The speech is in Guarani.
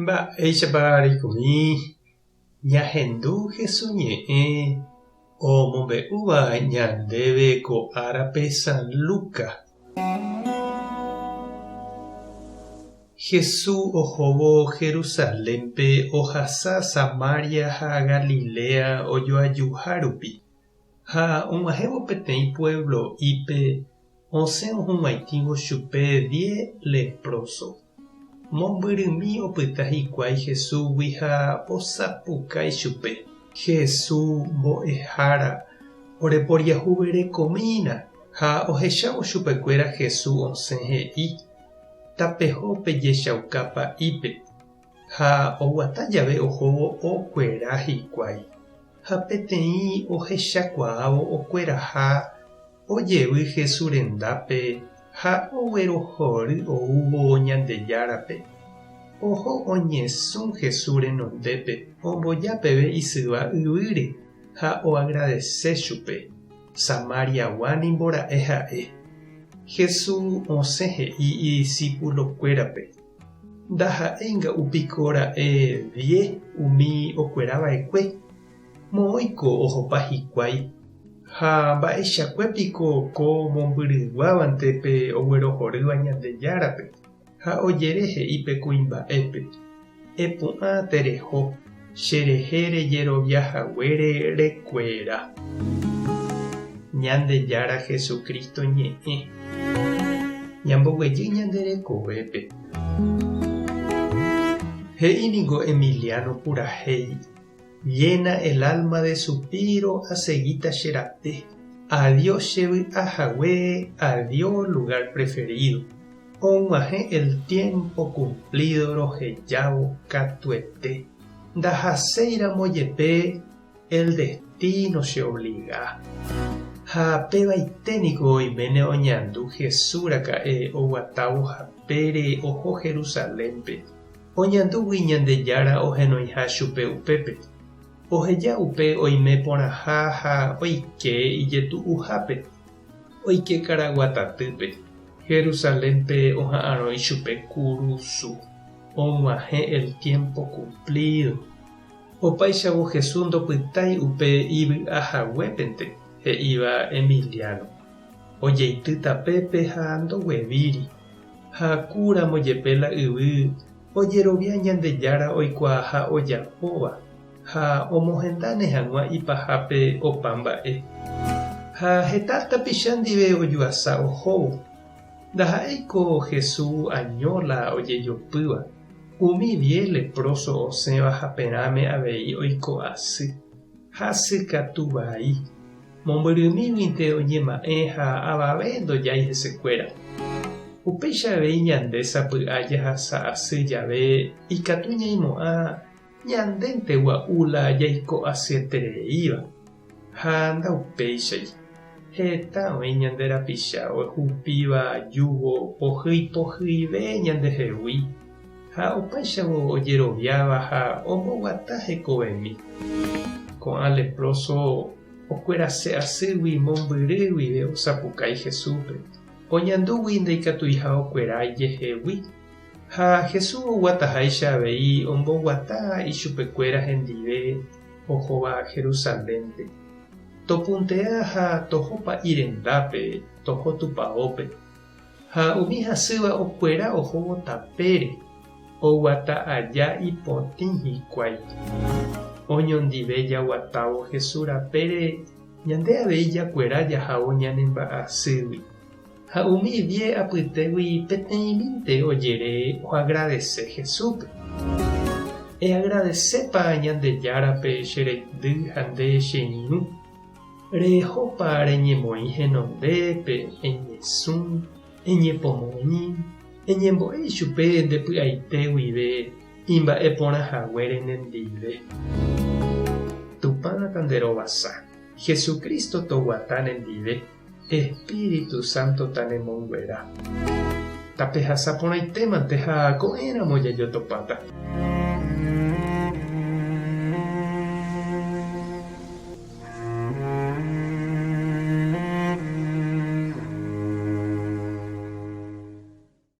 Mba'éichapa reikomi ñahendu Hesu ñe'ẽ omombe'úva ñandéve ko árape San Lucas. Hesu ohóvo Jerusalénpe ohasa Samaria ha Galilea ojoajuha rupi. Ha og̃uahẽvo peteĩ pueblo'ípe osẽ ohug̃uaitĩvo chupe die lepróso. Mombyrymi opyta hikuái Jesúsgui ha osapukái chupe. Jesús mbo'ehára, oreporiahuverekomína! Ha ohechávo chupekuéra Jesús osẽ he'i, Tapeho pejechauka pa'ípe. Ha oguata jave ohóvo okuera hikuái. Ha peteĩ ohechakuaávo okueraha ojevy Jesús rendápe ha oguerohory oúvo Ñandejárape. Oho oñesũ Jesús renondépe omboja peve isyva yvýre ha oagradese chupe. Samariagua nimbora'e ha'e. Jesús osẽ he'i idisípulokuérape, Ndaha'éi nga'u piko ra'e die umi okuera va'ekue, moõiko ohopa hikuái, ha mba'eichakue piko ko mombyryguávante pe oguerohorýva Ñandejárape, ha ojere he'i pe kuimba'épe, Epu'ã tereho, che rehe rejerovia haguére rekuera. Ñandejára Jesucristo ñe'ẽ. Ñamboguejy ñande rekovépe. He'i ningo Emiliano purahéi, Llena el alma de suspiro asegíta che rape, adiós che vy'a hague, adiós lugar preferido. Og̃uahẽ el tiempo cumplido rohejávo katuete, ndahaséiramo jepe el destino che obliga. Ha pevaite niko oiméne oñandu Jesús raka'e oguatávo hapére oho Jerusalénpe, oñandúgui Ñandejára ohenoiha chupe upépe. Oheja upe oime porãha ha oike ijetu'uhápe. Oike karaguatatýpe, Jerusalénpe oha'arõ ichupe kurusu. Og̃uahẽ el tiempo cumplido. Opáichavo Jesús ndopytái upe ivy'a haguépente, he'íva Emiliano. Ojeity tapépe ha ndoguevíri. Ha ku ramo jepe la yvy ojerovia Ñandejára oikuaaha ojapóva. Ha omohendáne hag̃ua ipahápe opa mba'e. Ha heta tapicha ndive ojuasa ohóvo. Ndaha'éiko Jesús año la ojejopýva, umi die lepróso osẽva haperãme avei oiko asy. Hasy katu vai. Mombyrymíguinte oñema'ẽ ha avave ndojái hesekuéra. Upéicha avei ñande sapy'a jahasa asy jave ikatu ñaimo'ã Ñandénte gua'u la jaiko asyetereíva, ha ndaupéichai. Heta oĩ ñande rapicha ojupíva júgo pohýi pohyive ñandehegui, ha opáichavo ojeroviáva ha omboguata hekovemi. Ko'ã lepróso okuerase asýgui mombyry guive osapukái Jesúspe, oñandúgui ndaikatuiha okuera ijehegui. Ha Jesús oguataháicha avei omboguata ichupekuéra hendive ohóva Jerusalénpe. Topuntea ha toho pa'i rendápe, toho tupaópe. Ha umi hasýva okuera ohóvo tapére, oguata aja ipotĩ hikuái. Oñondive jaguatávo Jesús rapére ñande avei jakuera jahávo ñanemba'asýgui. Ha umi die apytégui peteĩmínte ojere oagradese Jesúspe. Eagradesépa Ñandejárape che reindy ha nde che irũ? Rehópa reñemoĩ henondépe, eñesũ, eñepomoĩ, eñembo'e ichupe nde py'aite guive imba'e porã haguére nendive? Tupã tanderovasa, Jesucristo toguata nendive. Espíritu Santo tanemonguera. Tapehasa porãitémante ha ko'ẽramo jajotopáta.